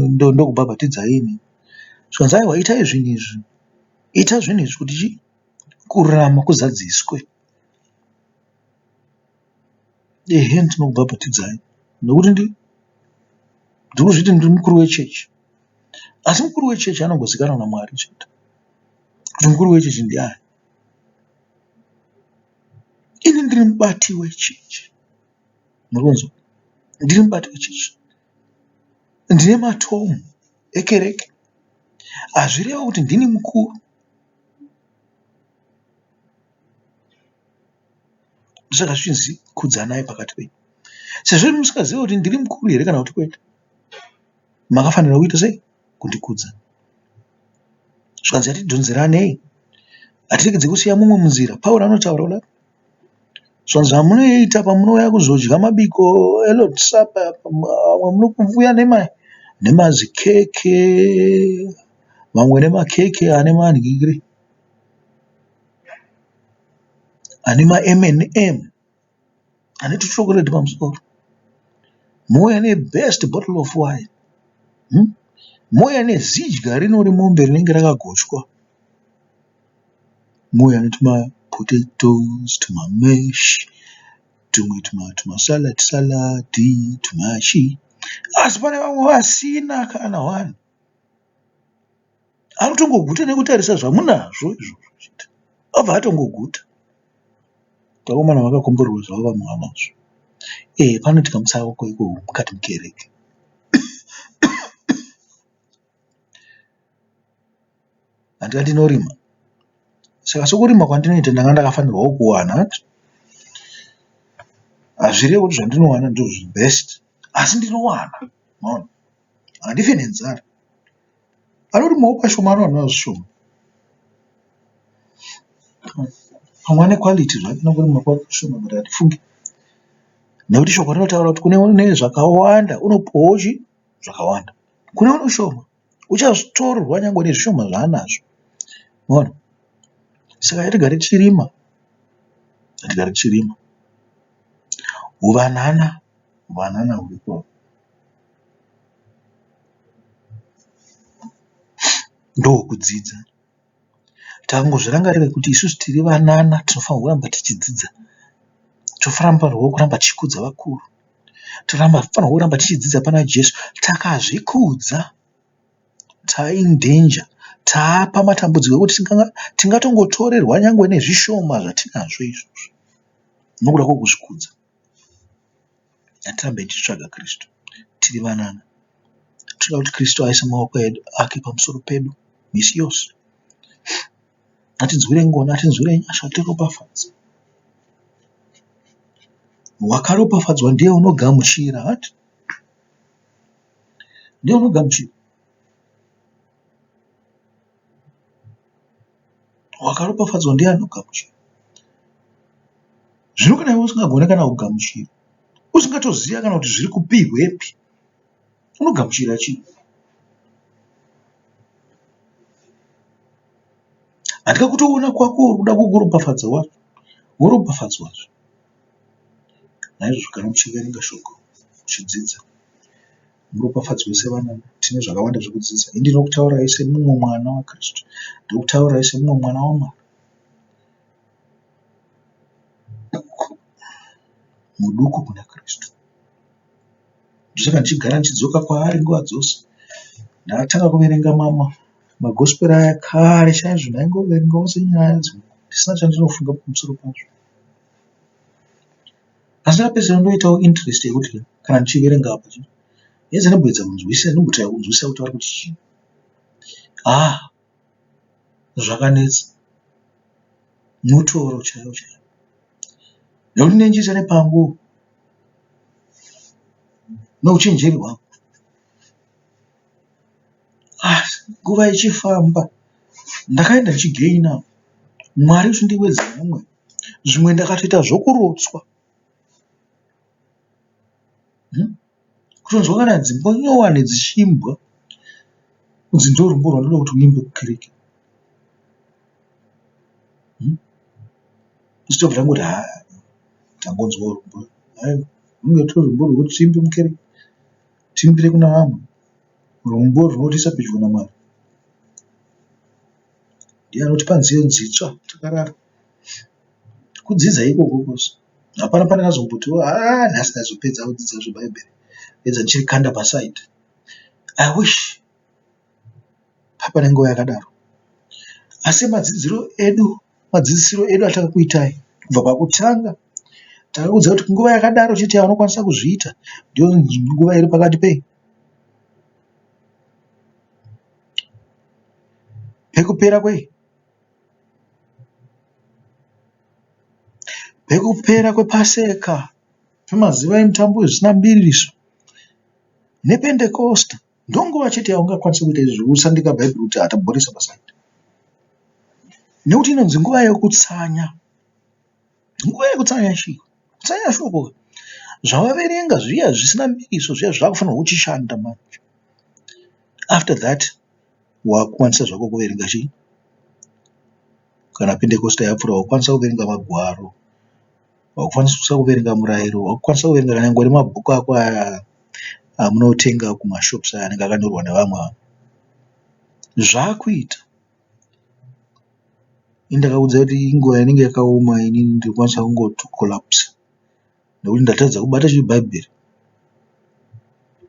ndokubhabhatidzai ini? Zvikanzi aiwa itai zvinhu izvi, ita zvinhu izvi kuti chii? Kururama kuzadziswe. Ehe ndinokubhabhatidzai nekuti ndinozviti ndiri mukuru wechechi. Asi mukuru wechechi anongozikanwa naMwari chete kuti mukuru wechechi ndiani. Ini ndiri mubati wechechi. Murikunzwa? Ndiri mubati wechechi. Ndine matomu ekereke. Hazvirevi kuti ndini mukuru. Ndosaka zvichinzi kudzanai pakati penyu. Sezvo imi musingazivi kuti ndiri mukuru here kana kuti kwete. Makafanira kuita sei? Kundikudza. Zvikanzi ngatidhonzeranei. Hatiregedze kusiya mumwe munzira. Pauro anotaura kudaro. Zvikanzi zvamunoita pamunouya kuzodya mabiko eLord's Supper vamwe munouya nemazikeke, vamwe nemakeke ane manhingiri, ane maM&M. Ane tuchokoreti pamusoro. Mouya nebest bottle of wine. Mouya nezidya rino remombe rinenge rakagochwa. Mouya netumapotatoes, tumameshi, tumwe tumasalad salad, tumachi. Asi pane vamwe vasina kana hwani. Anotongoguta nekutarisa zvamunazvo izvozvo chete. Obva atongoguta. Vakomana vakakomborerwa zvavo vamwe vanazvo. Eh panoitika mutsauko ikoko mukati mekereke. Handika ndinorima. Saka sokurima kwandinoita ndanga ndakafanirwawo kuwana. Hazvirevi kuti zvandinowana ndizvo best asi ndinowana. Maona? Handifi nenzara. Anorimawo pashoma anowanawo zvishoma. Pamwe ane quality zvake anorima pashoma but hatifungi nekuti shoko rinotaura kuti kune une zvakawanda unopuwawo chii zvakawanda. Kune une shoma uchatorwa nyangwe nezvishoma zvaanazvo. Maona? Saka ngatigare tichirima, ngatigare tichirima. Huvanana, huvanana huripo. Ndokudzidza. Tangozvirangarira kuti isusu tiri vanana tinofanirwa kuramba tichidzidza. Tofanirwa kuramba tichikudza vakuru. Tofanirwa kuramba tichidzidza pana Jesu. Takazvikudza tain danger taapa matambudziko ekuti tingatongotorerwa nyangwe nezvishoma zvatinazvo izvozvo nokuda kwokuzvikudza. Ngatirambe tichitsvaga Kristu tiri vanana. Tinoda kuti Kristu aise maoko edu ake pamusoro pedu misi yose. Atinzwire ngoni, atinzwire nyasha, atiropafadze. Wakaropafadzwa ndiye unogamuchira, hati? Ndiye unogamuchira. Wakaropafadzwa ndiye anogamuchira. Zvino kana iwe usingagone kana kugamuchira, usingatoziva kana kuti zviri kupihwepi, unogamuchira chii? Handika kutoona kwako uri kuda kukuropafadza wacho, woropafadzwazve. Naizvozvo kana uchiverenga shoko, uchidzidza, Muropafadzwe sevana tine zvakawanda zvekudzidza. Ini ndinokutaurai semumwe mwana waKristu. Ndinokutaurai semumwe mwana waMwari. Muduku kuna Kristu. Ndosaka ndichigara ndichidzoka kwaari nguva dzose. Ndakatanga kuverenga mama magospera aya kare chaizvo ndaingoverengawo senyaya dzimwe ndisina chandinofunga pamusoro pazvo. Asi ndakapedzisira ndoitawo interest yekuti kana ndichiverenga apa ndinenge ndamboedza kunzwisisa ndombotraya kunzwisisa kuti vari kuti chii. Haa zvakanetsa mutoro chaiwo chaiwo nekuti ndinenge ndichiisa nepangu neuchenjeri hwangu. Asi nguva ichifamba ndakaenda ndichigainer Mwari achindiwedzera mumwe. Zvimwe ndakatoita zvokurotswa. Kutonzwa kana dzimbo nyowani dzichiimbwa kunzi ndorumbo rwandinoda kuti uimbe kukereke. Ndichitobva ndangoti haa tangonzwawo rumbo aiwa runenge rutori rumbo rwekuti tiimbe mukereke tiimbire kuna vamwe. Rumbo rwunotiisa pedyo naMwari. Ndiye anotipa nziyo dzitsva takarara. Kudzidza ikoko kwose. Hapana pandakazombotiwo haa nhasi ndazopedza kudzidza zveBhaibheri pedza ndichirikanda paside. I wish papane nguva yakadaro. Asi madzidziro edu, madzidzisiro edu atakakuitai kubva pakutanga takakuudzai kuti nguva yakadaro chete yaunokwanisa kuzviita ndiyo nguva iri pakati pei? Pekupera kwei? Pekupera kwepaseka pemazuva emutambo zvisina mbiriso nependekosta ndonguva chete yaungakwanisa kuita izvi zvekusandika bhaibheri kuti atabhoresa pasaidi nekuti inonzi nguva yekutsanya. Nguva yekutsanya chii? Kutsanya shoko zvavaverenga zviya zvisina mbiriso zviya zvakufanirwa kuchishanda manje. After that wakukwanisa zvako kuverenga chii? Kana Pentekosta yapfuura wakukwanisa kuverenga magwaro, wakukwanisa kuverenga murayiro, wakukwanisa kuverenga nyangwe nemabhuku ako aya amunotenga kumashops aya anenge akanyorwa nevamwe vanhu. Zvakuita. Ini ndakakuudzai kuti inguva inenge yakaoma inini ndinokwanisa kungotocollapser nekuti ndatadza kubata chibhaibheri.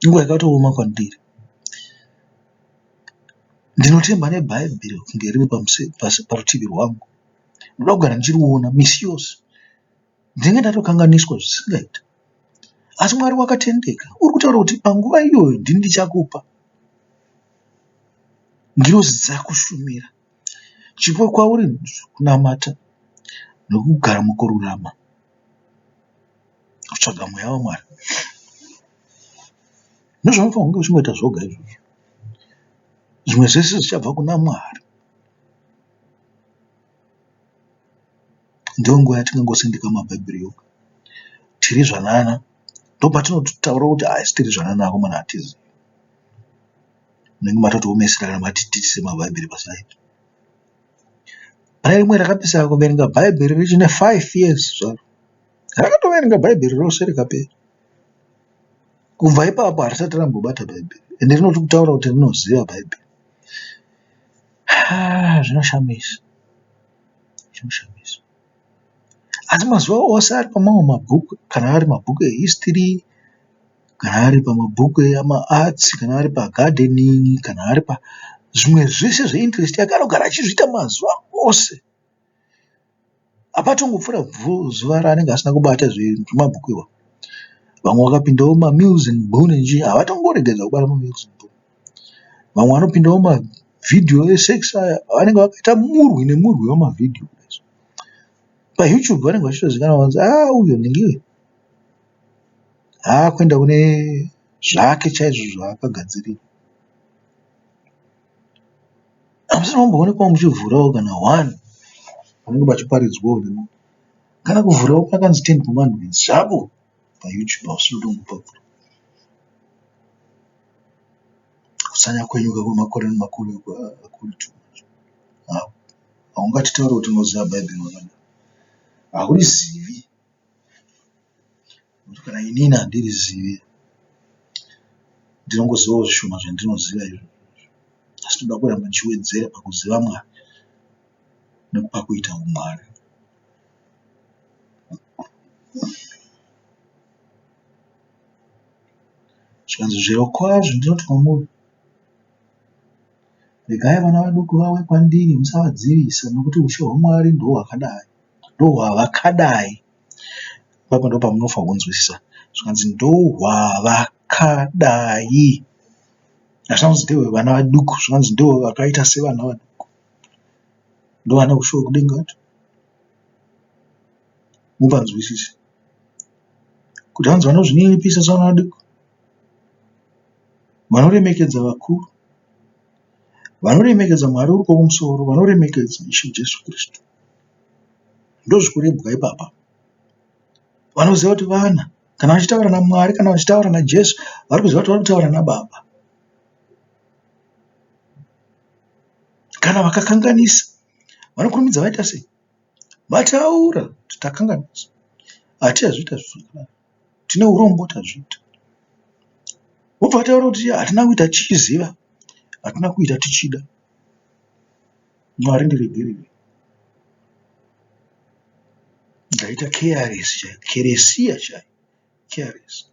Inguva yakatooma kwandiri. Ndinotemba nebhaibheri kunge riri parutivi rwangu. Ndinoda kugara ndichiriona misi yose. Ndinenge ndatokanganiswa zvisingaiti. Asi Mwari wakatendeka. Uri kutaura kuti panguva iyoyo ndini ndichakupa ngirozi dzakushumira. Chipo kwauri kunamata nokugara mukururama, kutsvaga mweya waMwari. Ndozvaunofanirwa kunge uchingoita zvoga izvozvo. Zvimwe zvese zvichabva kuna Mwari. Ndonguva yatingangosendeka mabhaibheri yoga. Tiri zvanana. Ndopatinotaura kuti haa isu tiri zvanana akomana hatizivi. Munenge matotiomesera kana mati tiise mabhaibheri pasaidi. Pane rimwe rakapedzisira kuverenga bhaibheri richine 5 years zvaro. Rakatoverenga bhaibheri rose rikapera. Kubva ipapo harisati rambobata bhaibheri. Ende rinoti kutaura kuti rinoziva bhaibheri. Haa zvinoshamisa, zvinoshamisa. Asi mazuva ose ari pamamwe mabhuku kana ari mabhuku ehistory kana ari pamabhuku emaatsi kana ari pagadhenin'i kana ari pa zvimwe zvese zveinterest yake anogara achizviita mazuva ose. Hapatongopfuura zuva raanenge asina kubata zvemabhuku iwayo. Vamwe vakapindawo mumamills and bhonenji havatongoregedza kubata mamills and bhoni. Vamwe vanopindawo mumavhidhiyo esex aya vanenge vakaita murwi nemurwi wemavhidhiyo. PaYouTube vanenge vachitozivikanwa kunzi aa uyo nhingi uyo aakuenda kune zvake chaizvo zvaakagadzirira. Hamusati mamboonekwawo muchivhurawo kana one panenge pachiparidzwawo nemunhu. Kana kuvhurawo pakanzi ten commandments zvapo paYouTube hausi kutombopavhura. Kutsanya kwenyu kwemakore nemakore kuri too much. Haungatitaure kuti unoziva Bhaibheri wakadaro. Haurizivi. Nekuti kana inini handirizivi. Ndinongozivawo zvishoma zvandinoziva izvozvo. Asi ndoda kuramba ndichiwedzera pakuziva Mwari nekupakuita huMwari. Zvikanzi zvirokwazvo ndinoti kwamuri, regai vana vaduku vauye kwandiri musavadzivisa nokuti ushe hwaMwari ndohwakadai ndohwavakadai. Ipapo ndopamunofanirwa kunzwisisa. Zvikanzi ndohwavakadai. Hazvina kunzi ndehwevana vaduku, zvakanzi ndohwevakaita sevana vaduku. Ndovane ushe hwekudenga vacho. Mupanzwisise. Kuti hanzi vanozvininipisa sevana vaduku, vanoremekedza vakuru, vanoremekedza Mwari uri kumusoro, vanoremekedza Ishe Jesu Kristu. Ndozvikurebwa ipapa. Vanoziva kuti vana kana vachitaura naMwari kana vachitaura naJesu vari kuziva kuti vari kutaura naBaba. Kana vakakanganisa vanokurumidza vaita sei? Vataura kuti takanganisa hatichazviita zvakadaro tine urombo tazviita. Vobva vataura kuti hatina kuita tichiziva hatina kuita tichida. Mwari ndiregerere. Ndaita careless chaiyo, keresiya chaiyo, careless.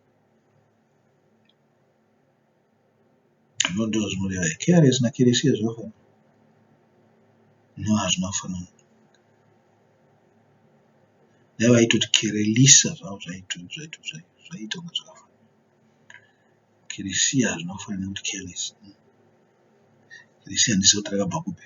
Ndozvinoreva careless nakeresiya zvakafanana. No hazvina kufanana. Dai vaitoti kerelisa zvavo zvaita kunge zvakafanana. Keresiya hazvina kufanana nekuti careless. Keresiya handizivi kuti rakabva kupi.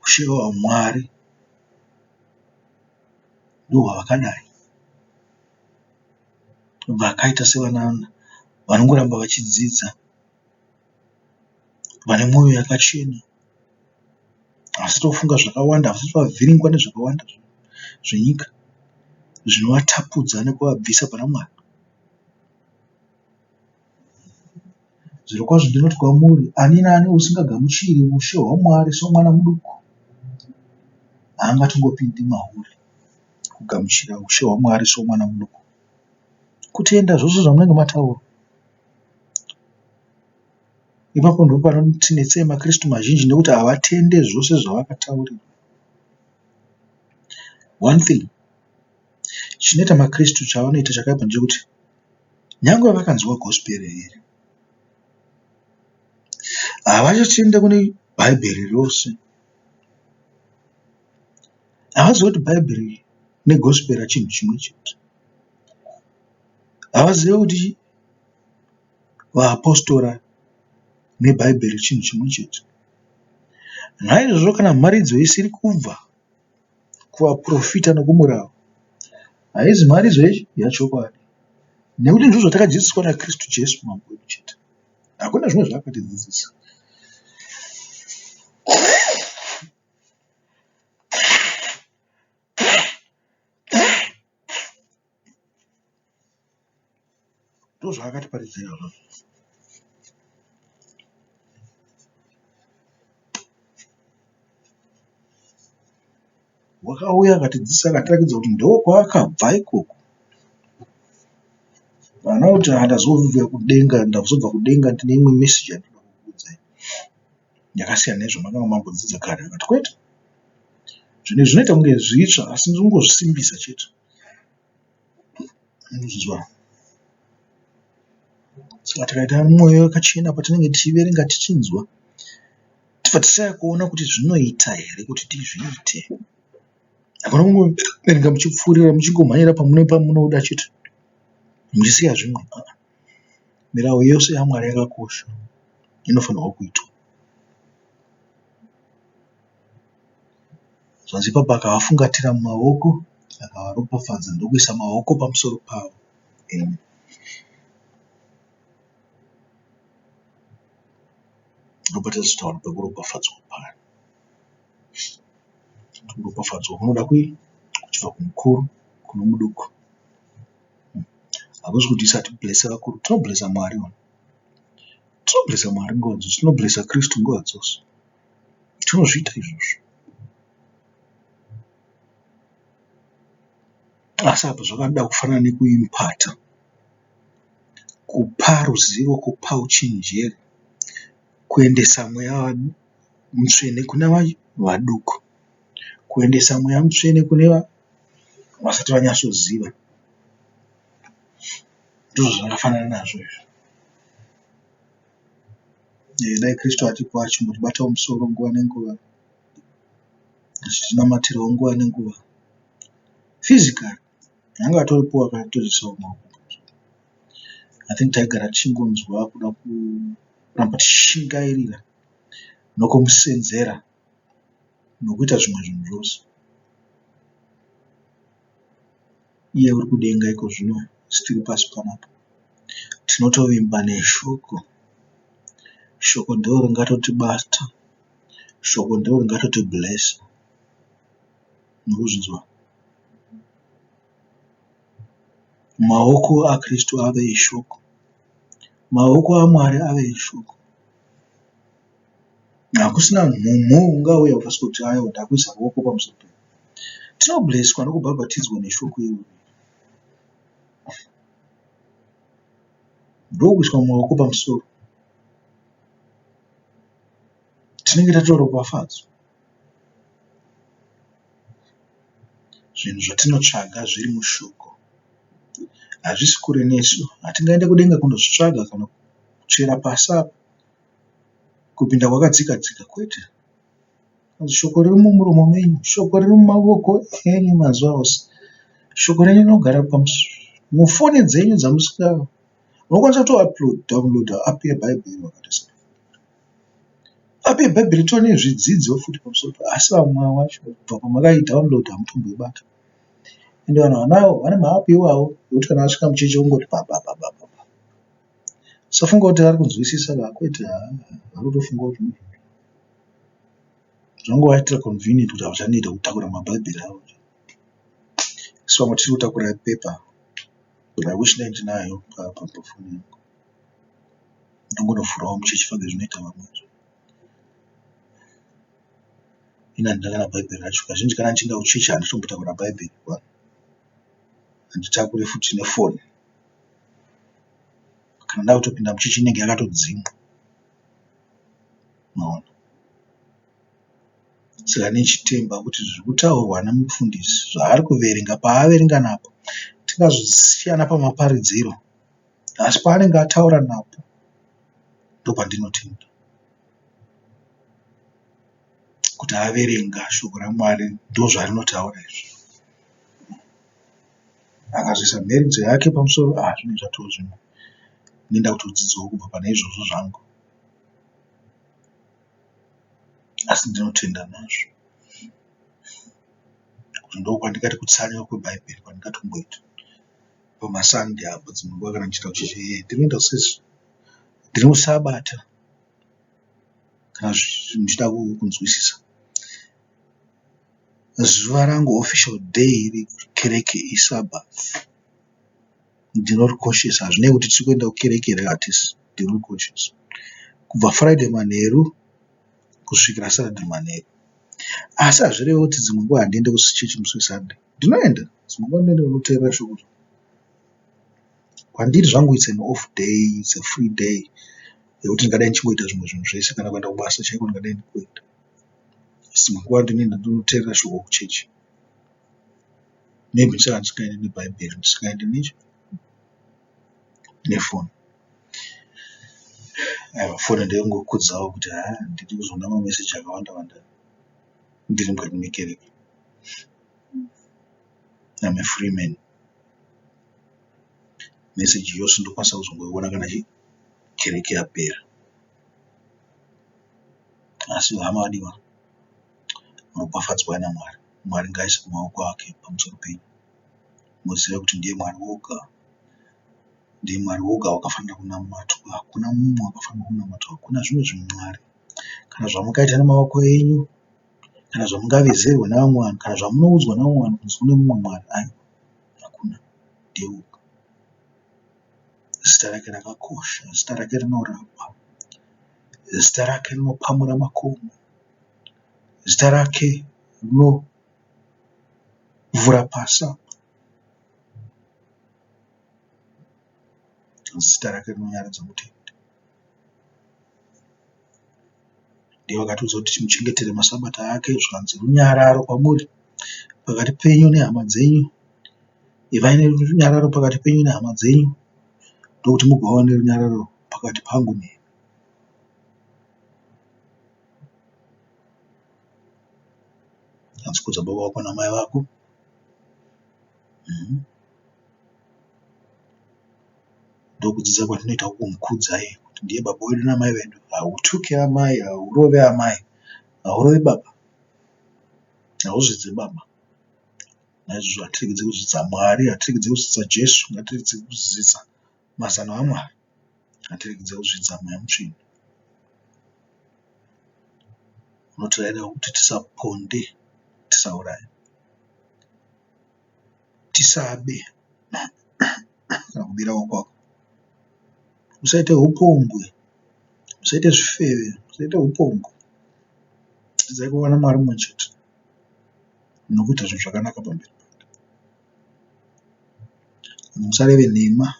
Ushe hwaMwari ndohwavakadai vakaita sevana vanongoramba vachidzidza vane mwoyo yakachena vasati vofunga zvakawanda vasati vavhiringwa nezvakawanda zvenyika zvinovatapudza nekuvabvisa pana Mwari. Zvirokwazvo ndinoti kwamuri, ani naani usingagamuchiri ushe hwaMwari somwana muduku, haangatongopindi mahuri. Kugamuchira ushe hwaMwari somwana muduku kutenda zvose zvamunenge mataura. Ipapo ndipo panotinetsei maKristu mazhinji nekuti havatende zvose zvavakataurirwa. One thing chinoita maKristu chavanoita chakaipa ndechekuti nyangwe vakanzwa gospel iri havachatende kune bhaibheri rose. Havazivi kuti bhaibheri negospel chinhu chimwe chete. Havazivi kuti vaapostora nebhaibheri chinhu chimwe chete. Naizvozvo kana mharidzo isiri kubva kuvaprofita nokumurau haizi mharidzo yechokwadi nekuti ndizvo zvatakadzidziswa naKristu Jesu mambo wedu chete. Hakuna zvimwe zvaakatidzidzisa. Ndozvaakatiparidzira izvozvo. Wakauya akatidzidzisa akatiratidza kuti ndokwaakabva ikoko. Haana kuti ah ndazobva kudenga, ndazobva kudenga ndine imwe message yandinoda kukuudzai yakasiyana nezvamakanga mambodzidza kare. Akati kwete, zvinhu izvi zvinoita kunge zvitsva asi ndiri kungozvisimbisa chete. Unozvinzwa? Saka tikaita mwoyo yakachena patinenge tichiverenga tichinzwa, tibva tishaya kuona kuti zvinoita here kuti tizviite. Hakuna kungoverenga muchipfuurira muchingomhanyira pamune pamunoda chete muchisiya zvimwe. Mirau yose yaMwari yakakosha inofanirwa kuitwa. Zvanzi ipapo akavafungatira mumaoko akavaropafadza ndokuisa maoko pamusoro pavo. Amen. Ndopatazotaura pekuropafadzwa paya. Kuropafadzwa kunoda kui kuchibva kumukuru kune muduku. Hakusi kuti isu hatiblese vakuru, tinoblesa Mwari wani. Tinoblesa Mwari nguva dzose, tinoblesa Kristu nguva dzose. Tinozviita izvozvo. Asi apa zvakada kufanana nekuimpata, kupa ruzivo, kupa uchenjeri, kuendesa mweya mutsvene kune vaduku, kuendesa mweya mutsvene kune vasati vanyatsoziva. Ndizvo zvakafanana nazvo izvi. Dai Kristu atipo achimbotibatawo musoro nguva nenguva, achitinamatirawo nguva nenguva. Physically anga atoripo akatoisawo maoko. I think taigara tichingonzwa kuda kuramba tichishingairira nokumusenzera nokuita zvimwe zvinhu zvose. Iye uri kudenga iko zvino isu tiri pasi panapa. Tinotovimba neshoko. Shoko ndiro ringatotibata. Shoko ndiro ringatotibhuresa. Murikuzvinzwa? Maoko aKristu ave eshoko. Maoko aMwari ave eshoko. Hakusina mhumhu ungauya ukasvika kuti aiwa ndakuisa ruoko pamusoro penyu. Tinobleswa nokubhabhatidzwa neshoko iroro. Ndokuiswa maoko pamusoro. Tinenge tatoropafadzwa. Zvinhu zvatinotsvaga zviri mushoko. Hazvisi kure nesu. Hatingaende kudenga kundozvitsvaga kana kutsvera pasi apa kupinda kwakadzika dzika kwete. Shoko riri mumuromo menyu, shoko riri mumavoko enyu mazuva ose. Shoko renyu rinogara mufoni dzenyu dzamusinga unokwanisa kutodownloader app yebhaibheri wakatarisa. App yebhaibheri itori nezvidzidzo futi pamusoro payo asi vamwe vacho kubva pamakaidownloader hamutomboibata. Ende vanhu vanayo vane maapp iwawo ekuti kana vasvika muchechi vongoti pa pa pa pa pa. Usafunga kuti vari kunzwisisa ka kwete haa vari kutofunga kuti zvangovaitira convenient kuti havachaneta kutakura mabhaibheri avo. Isu vamwe tiri kutakura pepa but I wish dai ndinayo pafoni yangu. Ndongonovhurawo muchechi fage zvinoita vamwe. Ini handina kana bhaibheri racho. Kazhinji kana ndichienda kuchechi handitombotakura bhaibheri. Handitakure futi nefoni. Kana ndakutopinda muchechi inenge yakatodzimwa. Maona? Saka ndichitemba kuti zviri kutaurwa namufundisi zvaari kuverenga paaverenga napo tingazosiyana pamaparidziro asi paanenge ataura napo ndopandinotenda kuti averenga shoko raMwari ndozvarinotaura izvi. Akazoisa mharidzo yake pamusoro ah zvinenge zvatoo zvimwe. Ini ndakutodzidzawo kubva pane izvozvo zvangu. Asi ndinotenda nazvo kuti ndokwandingati kutsanya kwebhaibheri kwandingatomboita pamaSunday apo dzimwe nguva kana ndichiita kuchechi ndinoenda ndiri musabata kana muchida kunzwisisa. Zuva rangu official day rekereke iSabbath. Ndinorikoshesa hazvinei kuti tiri kuenda kukereke here hatisi ndinorikoshesa. Kubva Friday manheru kusvikira Saturday manheru. Asi hazvirevi kuti dzimwe nguva handiende kuchechi musi weSunday. Ndinoenda dzimwe nguva ndinoenda kunoteerera shoko. Kwandiri zvangu it's an off day, it's a free day yekuti ndingadai ndichingoita zvimwe zvinhu zvese kana kuenda kubasa chaiko ndingadai ndikuenda. Asi dzimwe nguva ndinoenda ndinoteerera shoko kuchechi. Maybe ndisaka ndisingaendi nebhaibheri, ndisingaendi nechi nefoni. Aiwa foni ndeyekungokudzawo kuti haa ndiri kuzoona mameseji akawanda wanda ndiri mukati mekereke. I'm a free man. Meseji yose ndokwanisa kuzongoiona kana chi kereke yapera. Asi hama vadiwa, ropafadzwai naMwari. Mwari ngaaise maoko ake pamusoro penyu. Muzive kuti ndiye Mwari woga, ndiye Mwari woga wakafanira kunamatwa. Hakuna mumwe wakafanira kunamatwa, hakuna zvimwe zvimwari. Kana zvamungaita nemaoko enyu, kana zvamungavezerwa nevamwe vanhu, kana zvamunoudzwa nevamwe vanhu kunzi kune mumwe Mwari, aiwa, hakuna. Ndiye woga. Zita rake rakakosha, zita rake rinorapa, zita rake rinopamura makomo, zita rake rinovhura pasi apa, zita rake rinonyaradza mutende. Ndiye wakatiudza kuti timuchengetere masabata ake zvikanzi runyararo kwamuri pakati penyu nehama dzenyu. Ivai nerunyararo pakati penyu nehama dzenyu ndokuti mugova nerunyararo pakati pangu nemi. Hanzi kudza baba vako namai vako. Ndokudzidza kwatinoita kumukudza iye kuti ndiye baba wedu namai vedu. Hautuki amai, haurove amai, haurove baba, hauzvidzi baba. Naizvozvo hatiregedze kuzvidza Mwari, hatiregedze kuzvidza Jesu, ngatiregedze kuzvidza mazano aMwari, hatiregedze kuzvidza Mweya Mutsvene. Unotirayira kuti tisaponde, tisauraya, tisabe kana kubira wakwako, usaite upombwe, usaite zvifeve, usaite upombwe. Dzidzai kuva naMwari mumwe chete nokuita zvinhu zvakanaka pamberi pake. Musareve nhema.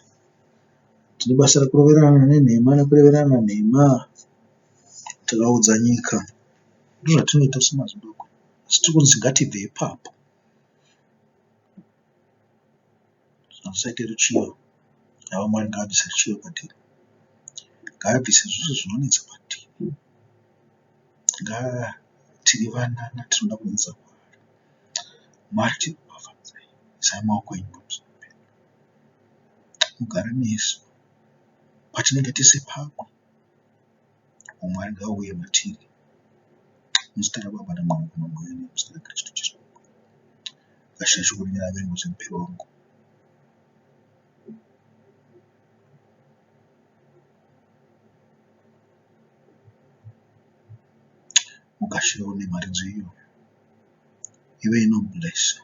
Tine basa rekuroverana nenhema nekureverana nhema takaudza nyika. Ndozvatinoita semaZimbabwe. Asi tiri kunzi ngatibve ipapo. Ngatisaite ruchiva. Haiwa Mwari ngaabvise ruchiva kwatiri. Ngaabvise zvose zvinonetsa kwatiri. Tiri vanana tinoda kudzidza kwaari. Mwari tiropafadzei. Isai maoko enyu pamusoro pedu. Mugare nesu patinenge tese pamwe. Umwari ngauuye matiri. Muzita raBaba naMwanakomana naMweya muzita raKristu Jesu. Gashira shoko renyu raverengwa semupiro wangu. Mugashirewo nemharidzo iyoyo. Ive inoblessa.